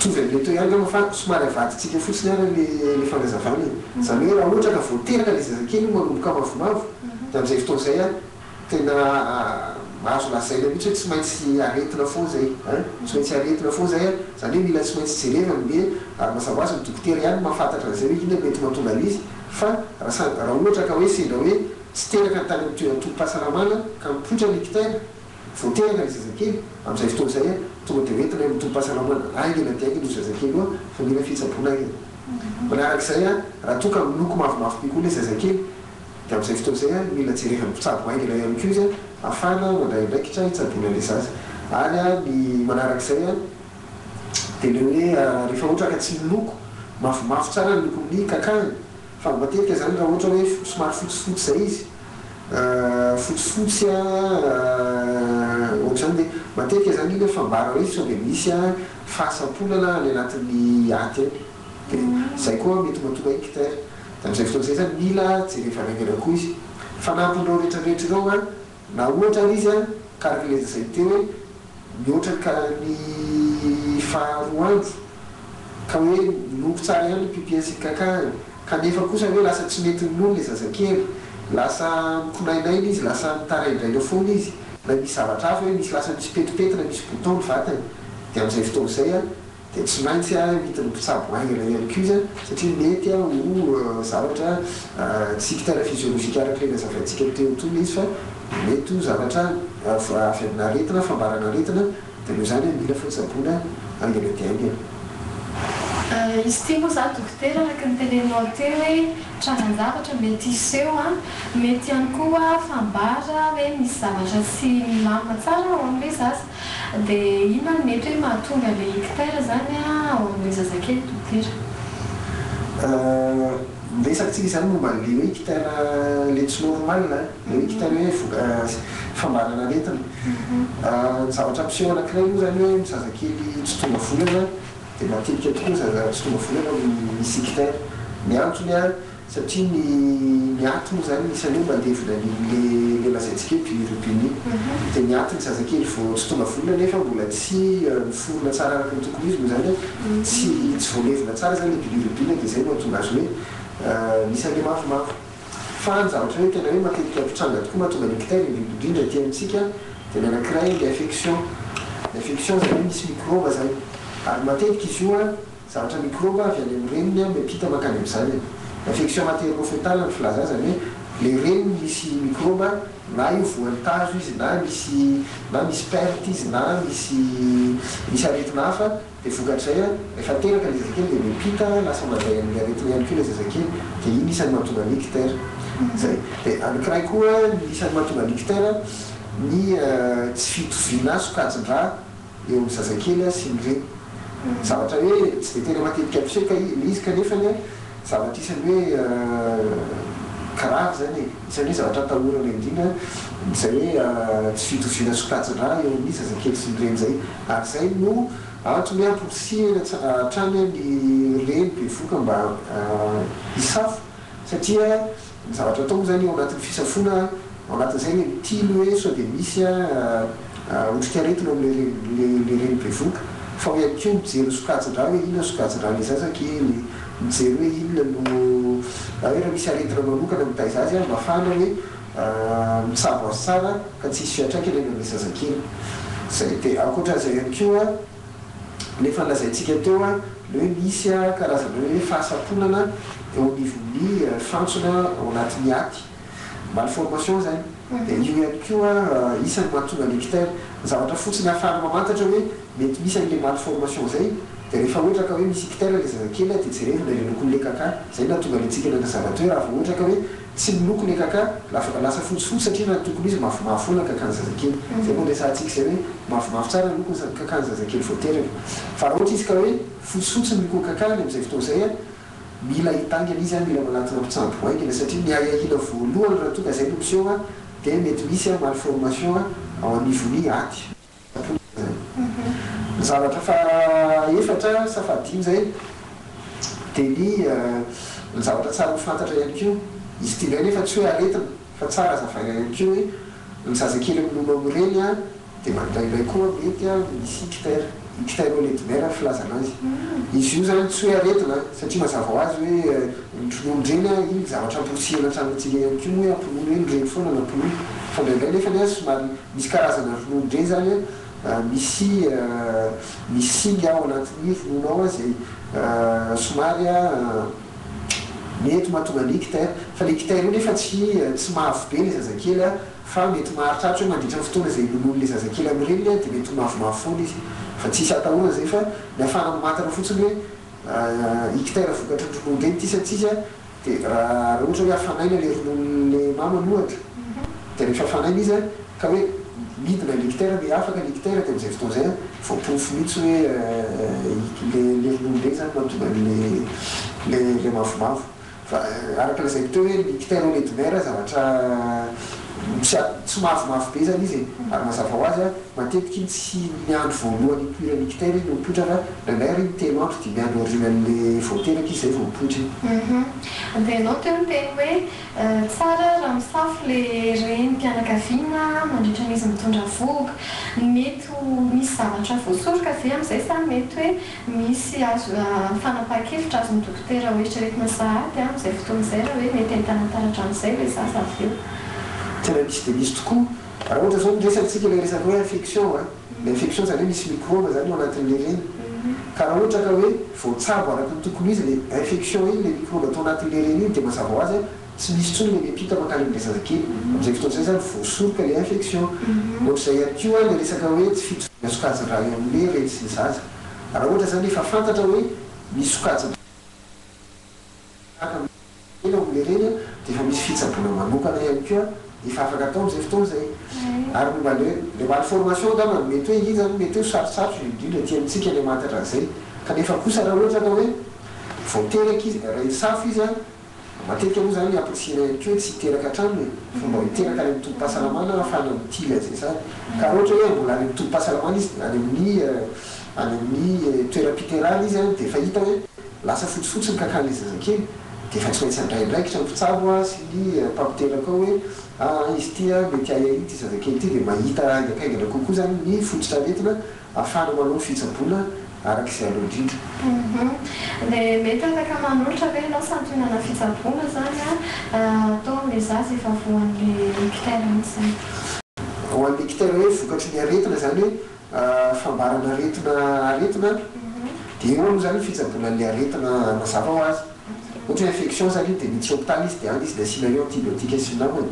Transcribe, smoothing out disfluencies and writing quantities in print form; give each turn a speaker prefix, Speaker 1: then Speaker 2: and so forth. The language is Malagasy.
Speaker 1: Mitovy amin'ilay teo ihany angamba fa somary avadintsika fotsiny ary ilay fanazavana e. Izany hoe raha ohatra ka vao teraka ilay zazakely io manomboka mavomavo dia amin'izay fotoana izay an, tena azo lazaina mihitsy hoe tsy maintsy aretina foana izay an, tsy maintsy aretina foana izay an, izany hoe mila tsy maintsy jerevana ny ary mazava ho azy ny dokotera ihany no mahafantatra an'izay hoe inona no mety mahatonga an'izy fa raha sa- raha ohatra ka hoe sendra hoe tsy teraka ny tany amin'ny toeram-tobim-pahasalamana ka mipoitra ny ictère, Vao teraka ny zazakely, amin'izay fotoana izay, tonga dia hoentina eo amin'ny tobim-pahasalamana haingana dia haingana io zazakely io fa mila fitsaboana haingana. Manarak'izay, raha toa ka miloko mavomavo be koa ilay zazakely, dia amin'izay fotoana izay mila jerevan'ny mpitsabo haingana ihany koa izy ahafahana mandray andraikitra hitsaboana ilay zaza. Ary ny manarak'izay dia ilay hoe rehefa ohatra ka tsy miloko mavomavo tsara ny lokon'ny kakahany, fa matetika izany raha ohatra hoe somary fotsifotsy izay izy, Fotsifotsy a ohatr'izany dia matetika izany iny fambara hoe sao dia misy fahasamponana any anatin'ny aty any dia izay koa mety mahatonga ictère. Dia amin'izay fotoana izay izany mila jerevana haingana koa izy. Fanampin'ireo rehetrarehetra ireo an, na ohatra ary izy an, ka araka ilay lazaiko teo hoe mihoatra ny ka ny faharoa andro ka hoe miloko tsara ihany ny pipi sy ny kaka Kanefa kosa hoe lasa tsy mety minono ilay zazakely, lasa mikonainaina izy, lasa mitaraindraina foana izy, na misy zavatra hafa hoe misy lasa misy petipetina, misy bouton ny vatany, dia amin'izay fotoana izay dia tsy maintsy midina mpitsabo haingana ihany koa izy satria mety ho zavatra tsy ictère physiologique araka ilay nazavaintsika teo itony ilay izy fa mety ho zavatra avy amin'aretina, fambaran'aretina. Dia noho izany mila fitsaboana haingana dia haingana.
Speaker 2: Izy ity moa izany dokotera araka ny teneninao teo hoe trangan-javatra mety hiseho an, mety ihany koa fambara hoe misy zavatra tsy milamina tsara ao amin'ilay zaza. Dia inona no mety hoe mahatonga ilay ictère izany ao amin'ilay zazakely dokotera?
Speaker 1: Miresaka tsika izany momba an'ilay hoe ictère ilay tsy normal, ilay hoe ictère hoe fambarana aretina. Ny zavatra miseho anankiray moa izany hoe ny zazakely tsy tonga volana dia matetika tokoa ny zaza tsy tonga volana no misy ictère. Ny antony an, satria ny ny aty moa izany isan'ny hoe mandevona an'iny le le lazaintsika hoe bilirubine iny. Dia ny atin'ny zazakely vao tsy tonga volana nefa mbola tsy miforona tsara araka ny tokony ho izy moa izany an, tsy tsy voalevina tsara izany ilay bilirubine dia izay no mahatonga azy hoe misy an'ilay mavomavo. Fa ny zavatra hoe tena hoe matetika mpitranga tokoa mahatonga ny ictère indrindra indrindra aty amintsika dia ny anankiray ny infection. Ny infection izany hoe misy mikrôba izany. Ary matetika izy io an, zavatra mikrôba avy any amin'ny reniny an miampita mankany amin'ny zanany. Infection materno-fetale ny filaza azy, izany hoe ilay reniny misy mikrôba na io voan'ny tazo izy na misy na misy perte izy na misy misy aretina hafa Dia vokatr'izay an, rehefa teraka ilay zazakely dia miampita lasa mandray an'ilay aretina ihany koa ilay zazakely, dia iny isan'ny mahatonga ny ictère. Izay. Dia anankiray koa ny isan'ny mahatonga ny ictère, ny tsy fitoviana sokajin-drà eo amin'ny zazakely sy ny reny. Zavatra hoe tsy dia tena matetika miseho kay ilay izy kanefany an, zavatra isan'ny hoe grave izany e, isan'ny hoe zavatra atahorana indrindra izay hoe tsy fitoviana sokajin-drà eo amin'ny zazakely sy ny reny izay. Ary izay no antony hamporisihina hatrany ny reny bevohoka mba hisafo satria ny zavatra atao moa izany ao anatin'ny fisafoana, ao anatin'izay ilay mitily hoe sao dia misy otrikaretina ao amin'ilay reny reny bevohoka fa ao ihany koa mijery ny sokajin-drà hoe inona ny sokajin-dràn'ilay zazakely, mijery hoe inona no hoe raha misy aretina manokana mitaiza azy mba ahafahana hoe mitsabo azy tsara ka tsy hisy fiantraikany any amin'ilay zazakely. Izay. Dia ankoatran'izay ihany koa, ilay efa nolazaintsika teo, ilay hoe misy karazana hoe fahasamponana eo anivon'ny fantsona ao anatin'ny aty. Malformation izany. Dia io ihany koa isan'ny mahatonga ny ictère. Ny zavatra fotsiny ahafahana mamantatra hoe mety misy an'ilay malformation izay dia rehefa ohatra ka hoe misy ictère ilay zazakely dia jerevina ilay lokon'ilay kaka. Izay no nahatonga antsika nanazava teo hoe raha vao ohatra ka hoe Tsy miloko le kaka, lasa fotsifotsy satria raha ny tokony izy mavomavo foana ny kakan'ny zazakely. Zay no resahantsika izay hoe mavomavo tsara ny lokony sady kakan'ny zazakely vao teraka. Fa raha ohatra izy ka hoe fotsifotsy ny lokon'ny kakany amin'izay fotoana izay an, mila hitaingana izy an, mila manatona mpitsabo haingana satria ny ahiahiana voalohany raha toa ka izay no miseho an, dia mety misy malformation ao anivon'ny aty. Ny zavatra faha efatra sa faha dimy izay dia ny ny zavatra tsara ho fantatra ihany koa, izy ity indray nefa tsy hoe aretina fa tsara hazavaina ihany koa hoe ny zazakely minono amin'ireny dia indraindray koa mety misy ictère. Ictère au lait de mère ny filazana azy. Izy io zany tsy hoe aretina satria mazava ho azy hoe ny rononon-dreny iny zavatra amporisihana hatrany antsika ihany koa moa hoe ampinono hoe ny reny foana no ampinono. Fa indraindray nefany somary misy karazana rononon-dreny zany misy misy singa ao anatin'ny ronono ao izay somary mety mahatonga ny ictère. Fa le ictère io nefa tsy tsy mavo be le zazakely fa mety mahatratra hoe mandritra ny fotoana izay inonoan'le zazakely amin'ny reniny dia mety ho mavomavo foana izy. Fa tsisy atahorana zay fa ny ahafahana mamantatra fotsiny hoe ictère vokatry ny rononon-dreny ity sa tsisy dia raha ohatra hoe hafanaina le rononon'le mamany ohatra dia rehefa hafanaina izy ka hoe midina le ictère mais afaka le ictère dia amin'izay fotoana izay voaporofo mihitsy hoe le rononon-dreny zany mahatonga an'le le le mavomavo. Fa araka lazaiko teo hoe ny ictère au lait de mère zavatra tsy tsy mavomavo be zany izy e. Ary mazava ho azy matetika iny tsy ny andro voalohany ipoiran'ny ictère iny no mipoitra fa indraindray ary iny 3 andro 5 andro aorianan'le vao teraka izy zay vao mipoitra iny.
Speaker 2: Dia ianao teo niteny hoe tsara raha misafo le renim-pianakaviana mandritra an'izy mitondra vohoka. Mety ho misy zavatra voasoroka ve amin'izay sa mety hoe misy azo fanapahan-kevitra azon'ny dokotera ho eritreretina sahady amin'izay fotoana izay raha hoe mety ahitana taratra amin'izay ilay zaza avy eo?
Speaker 1: Tena misy dia misy tokoa. Raha ohatra zao ny resatsika ilay resaka hoe infection le infection zany hoe misy microbe zany ao anatin'le reny. Ka raha ohatra ka hoe voatsabo araka ny tokony izy le infection iny, le microbe atao anatin'le reny iny, dia mazava ho azy tsy misy intsony le miampita mankany amin'le zazakely. Amin'izay fotoana izay zany voasoroka le infection. Ohatr'izay ihany koa le resaka hoe tsy fitoviana sokajin-drà eo amin'le reny sy ny zaza. Raha ohatra zany efa fantatra hoe misy sokajin-drà eo amin'le reny dia efa misy fitsaboana manokana ihany koa efa afaka atao amin'izay fotoana izay. Ary momba le malformation angamba mety hoe iny zany mety hoe sarotsarotra indrindra aty amintsika le mamantatra an'izay. Kanefa kosa raha ohatra ka hoe vao teraka izy, raha hisafo izy matetika moa zany amporisihina ihany koa hoe tsy hiteraka hatrany e, fa mba hiteraka any amin'ny tobim-pahasalamana ahafahana mitily an'izay sary. Ka raha ohatra hoe mbola any amin'ny tobim-pahasalamana izy, any amin'ny toeram-piterahana izy dia efa hita hoe lasa fotsifotsy ny kakan'ilay zazakely, dia efa tsy maintsy handray andraikitra ny mpitsabo sy ny mpampiteraka ao hoe izy ity mety ahiahy ity zazakely ity, dia mahita haingankaingana kokoa zany ny fototra aretina ahafahana manao ny fitsaboana araka izay aloha indrindra.
Speaker 2: Dia mety afaka manolotra ve ianao santionana fitsaboana zany atao amin'ilay zaza efa voan'le ictère mihitsy zany?
Speaker 1: Ho an'ny ictère hoe vokatry ny aretina zany hoe fambarana aretina dia eo aloha zany fitsaboana an'le aretina mazava ho azy. Ohatra hoe infection zany iny dia miditra hôpitaly izy dia any izy dia asiana hoe antibiotique sy ny namany.